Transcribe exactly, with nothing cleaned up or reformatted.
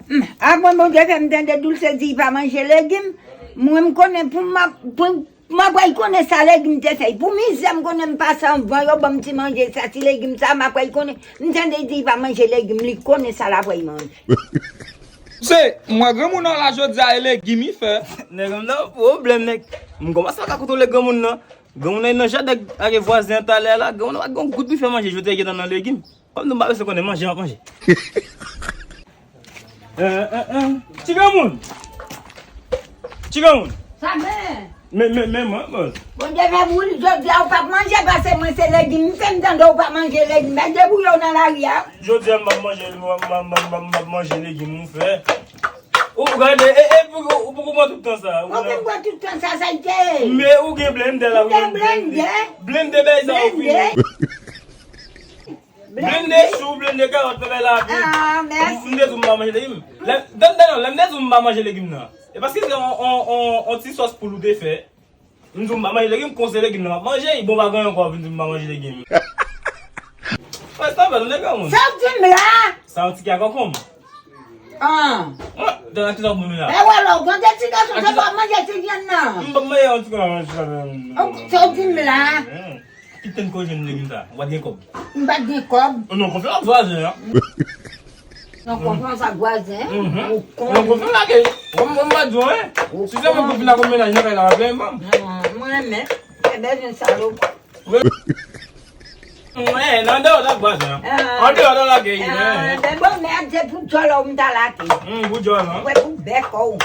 Apre Bondye fè m tande Doulse di li pa manje legim, mwen m konnen pou m ap, pou m ap pral konnen sa legim te fè. Pou mizè m konnen m pase anvan yo ban m ti manje sa, ti legim sa, m ap pral konnen. M tande li di li pa manje legim, li konnen sa l ap pral manje. Se, mwen granmoun nan la jodi a e legim li fè. Nèg m nan pwoblèm, nèg. M kòmanse pa ka kontwole granmoun nan. Granmoun nan nan jaden ak vwazen an talè a la, granmoun nan pa t gen yon gout pou fè manje, jodi a li gentan nan legim. Kòm nou pa bezwen konnen manje, m ap manje. Eh, eh, eh. Ti granmoun. Ti granmoun. Sa men. Men, men, men, mwen, mwen. Bondye fè pou li, jodi a ou p ap manje, paske mwen se legim m fè, m tande ou pa manje legim. Mèt debouye w nan lari a. Jodi a m p ap manje, m, m, m, m, m ap manje legim ou fè. Ou gade, e, e, pou, ou poko pran tout tan sa. Ou poko pran tout tan sa, sa l te. Men ou gen blendè la, ou gen blendè. Blendè bay sa ou fini. Blende chou, blende kawòt, fè bèl lavi. Ah, mèsi. M te di w m pa manje legim. Lè, tann, tann, lè m te di w m pa manje legim nan, e paske se on, on, on, on ti sòs poul ou te fè. M di w m pa manje legim, kon se legim nan m ap manje, bon, pa gen yon kò vin di m pa manje legim. Wè, sa fè nou nèg moun. Sa w di m la? Sa yon ti kè kòkòm. Ah. Mwen, dan la ki sa w pou m la? E wè lò, ou tande ti gason, se pa manje ti vyann nan. M pa manje yon ti kè nan. Sa w di m la? Kite m koze m legim sa. Ou pa t gen kòb. M pa t gen kòb. Non, konfyans ak vwazen an. Non, konfyans ak vwazen. Ou kon. Non, konfyans ak. Mwen, mwen, mwen pa di w, hein. Si se mwen pou vin ak yon mennaj nan kay la, w ap plenyen ban m. Mwen renmen. Ebyen, salop. Mwen, nan deyò ak vwazen an. An deyò nan lakay. Ebyen, bon, men ap di pou djòl ou m ta lake. Pou djòl, hein. Mwen pou bèk ou.